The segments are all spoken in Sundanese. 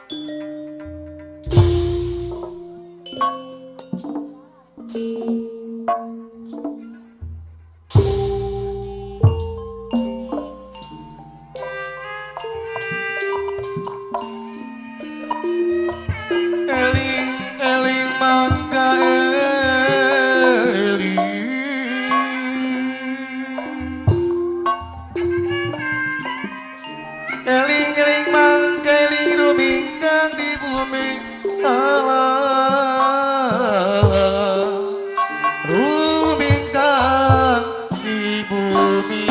Eling eling mangga eling. Eling eling mangga eling rumingkang di bumi Allah, rumingkang di bumi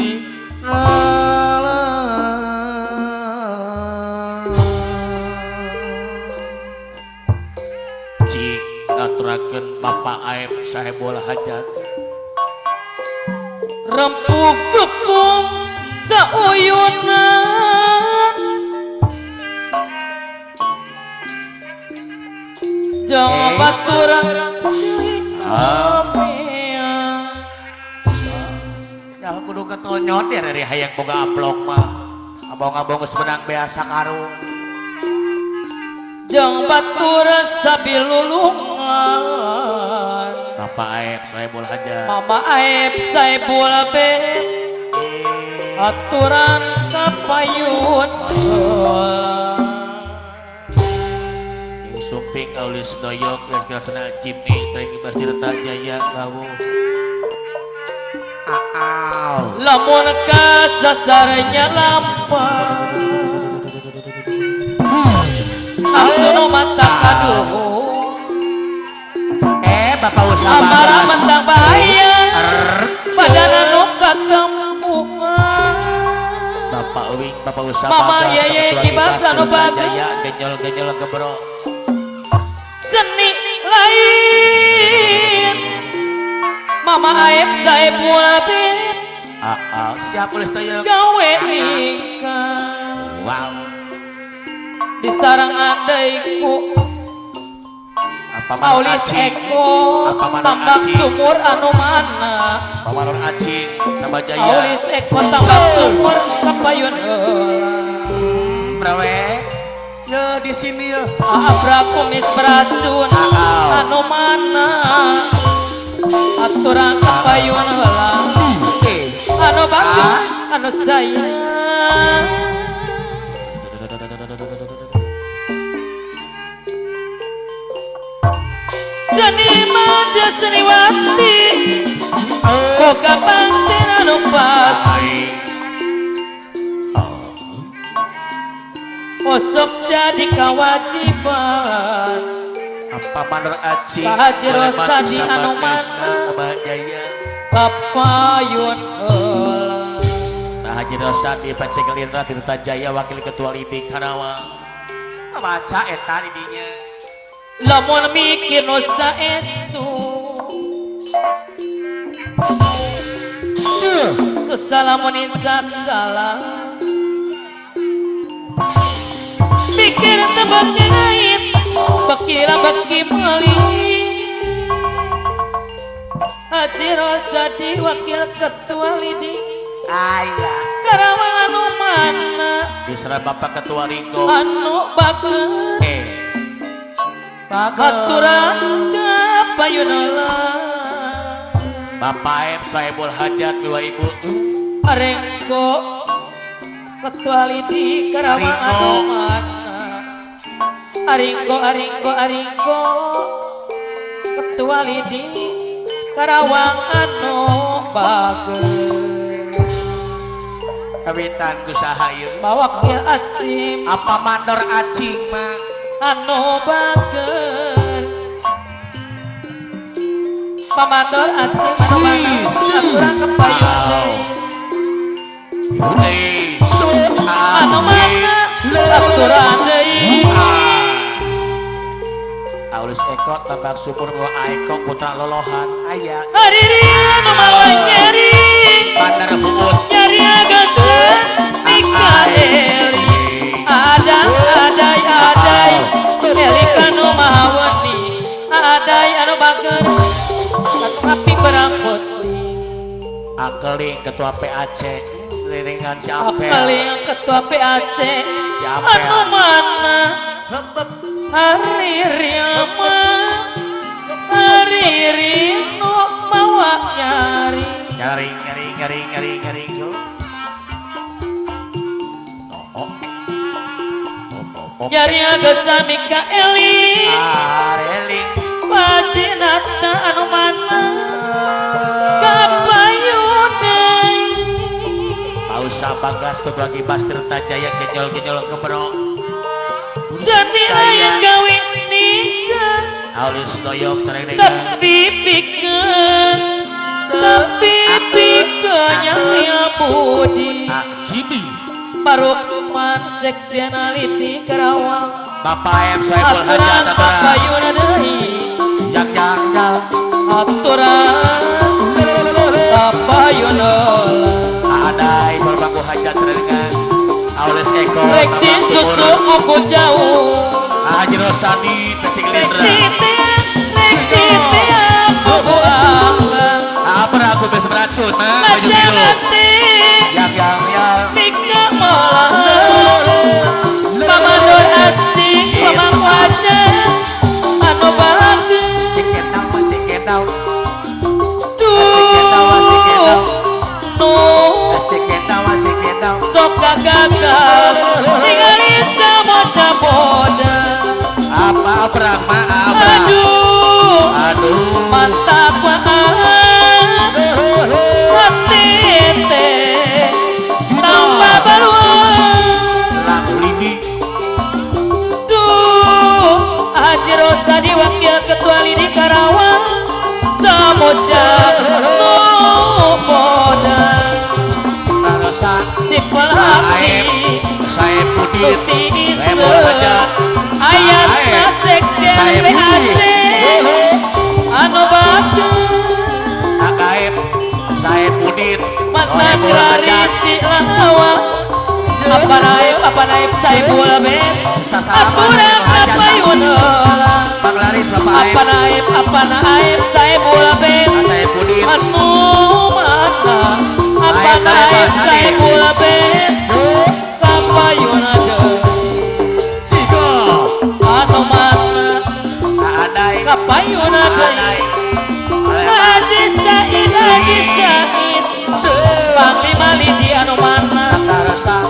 Allah. Cik ngaturakeun Bapak Aep Sahibul Hajat. Rempug cukung sauyunan jang baturan silih. Ya kudu ketonyot ya dari hayang boga amplop mah. Abong-abong geus menang biasa karung. Jang batur sabilulungan. Bapak Aep Sahibul Hajat. Mama Aep Saibul Beb aturan kapayun. Yang sumping aulis doyok geus kerasana Jimny teh Ibas Tirta Jaya lawuh. Aaw. Lamun kasasarnya lampah anu mata kaduhung. Bapak usaha amara bagas. Mentang bahaya badan anu katempuhan. Bapak Wing, Bapak usaha Mama bagas, Yeye Ketua Kibas Ibas anu Tirta bagus. Jaya genyol-genyol gebro. Seni lain Mama Aep Saebul Beb. Aaw, siap ulis doyok. Gawe lingkar. Wow. Di sarang andaiku. Apa manor Aulis acing? Eko Apa manor tambak acing? Sumur anu mana? Pamanor acing sama Jaya. Aulis Eko tambak sumur kapayun heula. Brawe. Ya di sini ya. Abra kumis beracun Aaw. Anu mana aturan kapayun heula anu bagus anu sayang. Seniman jeung seniwati boga pancen anu pasti osok jadi kewajiban. Apa manor acing? Pak Haji Rosadi Sama anu Krisna, mana? Sama Jaya. Papayun heula. Pak Haji Rosadi Pace Gelindra Tirta Jaya Wakil Ketua LIDI Karawang. Baca eta di dinya. Lamun mikir nu saestu susah lamun incak salah mikir tebak ngait bakira baki meuli. Haji Rosadi Wakil Ketua LIDI Aya. Karawang anu mana? Diserah Bapak Ketua Ringo. Anu bager. Bager. Aturan kapayun heula. Bapak M Sahibul Hajat dua ibu. Arenggo Ketua LIDI Karawang Aringgo. Anu mana Aringgo Aringgo Aringgo Ketua LIDI Karawang anu bager. Kawitan ku saha ieu? Bawakil acing. Apa mandor acing mah? Anu bager pamandor acing anu mana aturan kepayun deui. Anu mana aturan deui. Aulis Eko tambak sumur bawa Aeko putra lolohan aya. Hariri anu mawa nyeri. Bandar Buut. Nyeri agak Mikaeli adai adai adai Eli kanu mahaweni adai anu bager anu api berambut. Akeling Ketua PAC Liringan si Apel. Akeling Ketua PAC Si Apel. Anu mana Hari rima hari rinu mawa nyari nyari nyari nyari nyari nyari nyari agasa Mikaeli Areli pacinata anu mana kapayun deui Pausa Bagas Ketua Kibas Tirta Jaya genyol-genyol kebro seni lain gawe nikah Alus doyok sareng tapi pikeun tapi pikeun yang budi Jimmy Parukman seksionaliti Karawang Bapak M Soebul Hajat aturan deui yang yang yang aturan kapayuna ada Ibu Bangku Hajat dengan Aules Eko rek disusu ku jauh Haji Rosani Pesing Lindra rek ditiap apa aku bisa beracun mah baju biru yang yang yang Mika malah Pamandur aci pamang wajah anu bahagia ciketau ciketau tuh ciketau ciketau sok gagal ningali semua boda apa perang mah apa aduh aduh mantap maas hati teh tambah baluan lagu lidi duh Haji Rosadi wakil ketua lidi Karawang samoja nu boda Rosa di pelaki saya Pudit Tuti Rebol Hajat ayat sekjen Saya PAC anu bagus AKM saya Pudit mantan Rebol Hajat rarisi lawa apa naib Saiful Ben Sasalaman aturan kapayun heula Bang Laris Bapak Aep apa naib Saiful Ben saya Pudit anu mana apa naib Saiful Ben kapayun deui Cigo anu mana Adai kapayun Adai deui Haji Said Haji Said Panglima Lidi anu mana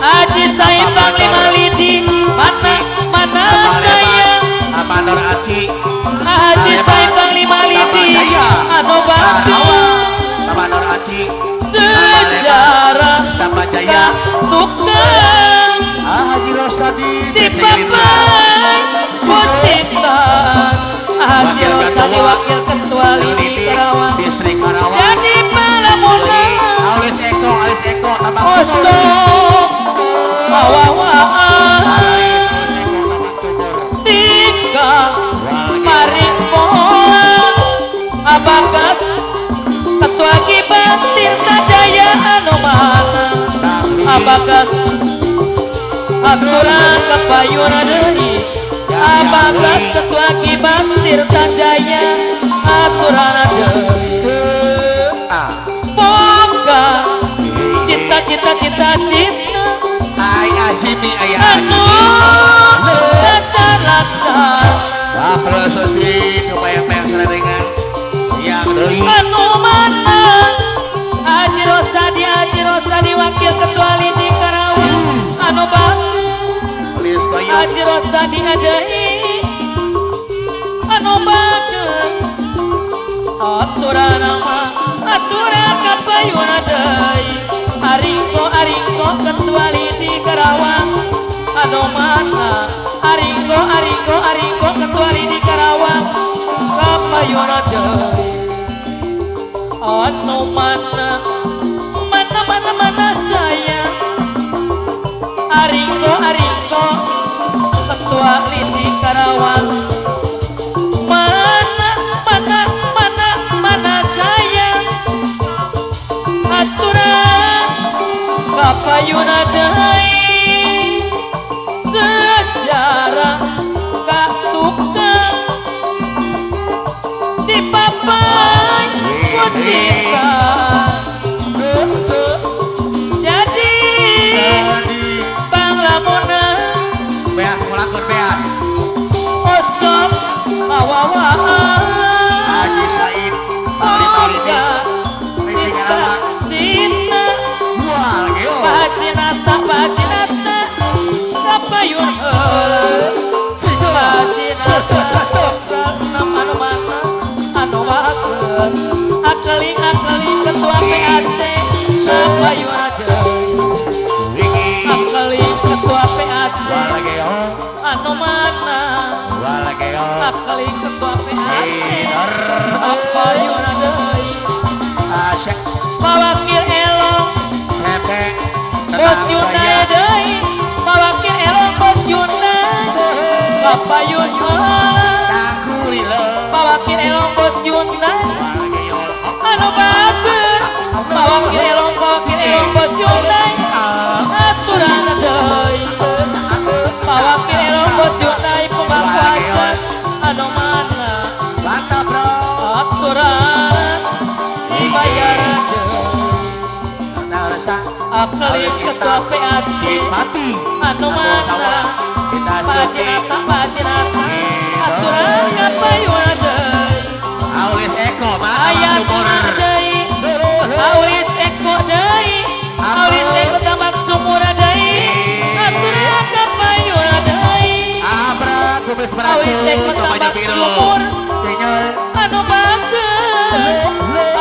Haji Said Panglima Lidi mana mana saya Amandor Aci Haji Said Panglima Lidi anu Bandung Amandor Aci sejarah Sama Jaya tukang Haji Rosadi di papai kucintaan Haji Rosadi wakil ketua Lidi Karawang Distrik Karawang jadi palamunan Alis Eko Alis Eko Tambak Sumur osok mawawaan Alis Eko Tambak Sumur tinggal mari pola Abagas ketua Kibas Tirta Jaya anu mana Abagas aturan kapayuna deui Abagas ketua Kibas Tirta Jaya aturan deui boga cita cita cita cita Ay Azimi ay anu Azimi tata laksana Apresiasi kebayang-bayang selenengan yang deui anu mana Haji Rosadi wakil ketua Lidi Karawang anu bagus Alis Toyo Haji Rosadi adai anu bagus aturan nama aturan kapayun deui Aringko Aringko ketua Lidi Karawang anu mana Aringko Aringko Aringko ketua Lidi Karawang kapayun deui anu mana mana mana mana sayang Aringko Aringko ketua Lidi Karawang mana mana mana mana sayang aturan kapayuna deui sejarah ka tukang di papai kucinta jadi Bang Lamuna Beas mulakun beas Kopral 6 anu mana anu bager Akeling akeling ketua PAC kapayun deui Akeling ketua PAC anu mana Akeling ketua PAC kapayun deui Pawakil elong Bos Yunai deui Pawakil elong Bos Yunai kapayun Pawakil elong Bos Yunai anu bager Pawakil elong Bos Yunai aturan deui Pawakil elong Bos Yunai pemangku hajat anu mana aturan dibayar deui Akeling ketua PAC anu mana Pak Jinata aturan kapayun deui Aulis Eko Aya deui Aulis Eko deui Aulis Eko tambak sumur deui aturan kapayun deui Abra kumis beracun Aulis Eko tambak sumur anu bager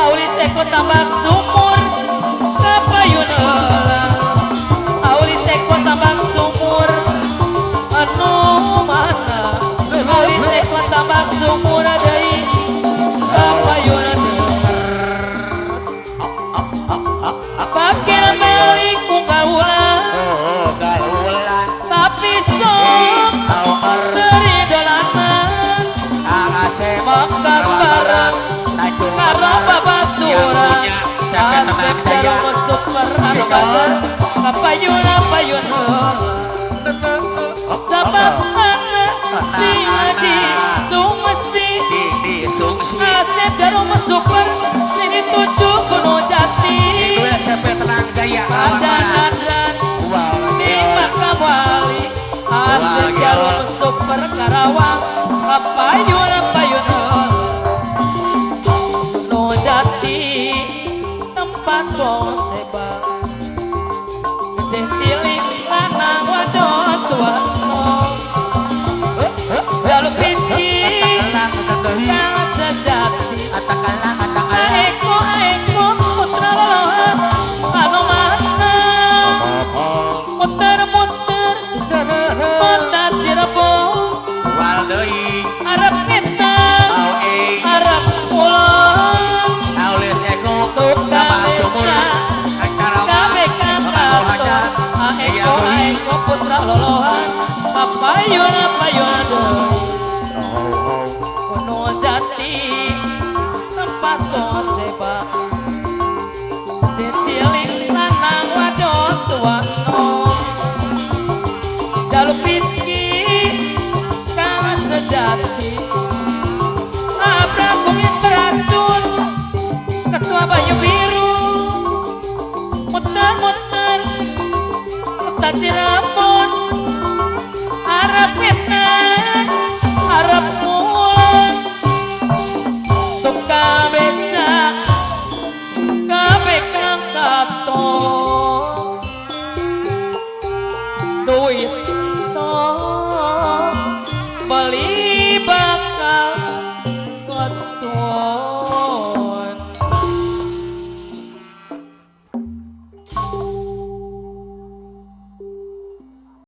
Aulis Eko tambak sumur kapayun heula Aulis Eko tambak sumur anu mana Aulis Eko tambak sumur deui kapayun deui Pakir meuli ku kaula tapi sok seri dolanan makan barang karo babaturan Asep jarum super anu bager kapayun payun Sabab anak sing di sumesi Asep jarum super sini tujuh Gunung Jati Ada di makam wali Asep jarum super Karawang kapayun payun Gunung Jati tempat boseba gede cilik lanang wadon tua nom Jaluk rinci kang sejati Aeko aeko putra lolohan anu mana muter-muter kota Cirebon Arab ngetan Arab kulon tukang beca kabeh kantor Aeko aeko putra lolohan kapayun payun deui Gunung Jati tempat koseba Decilik lanang wadon tua nom Jaluk rizki kang sejati Abra kumis beracun Ketua Bayu Biru Muter-muter Kota Cirebon Arab ngetan Arab kulon Tukang beca kabeh kang katon duit to beli bakal ketua.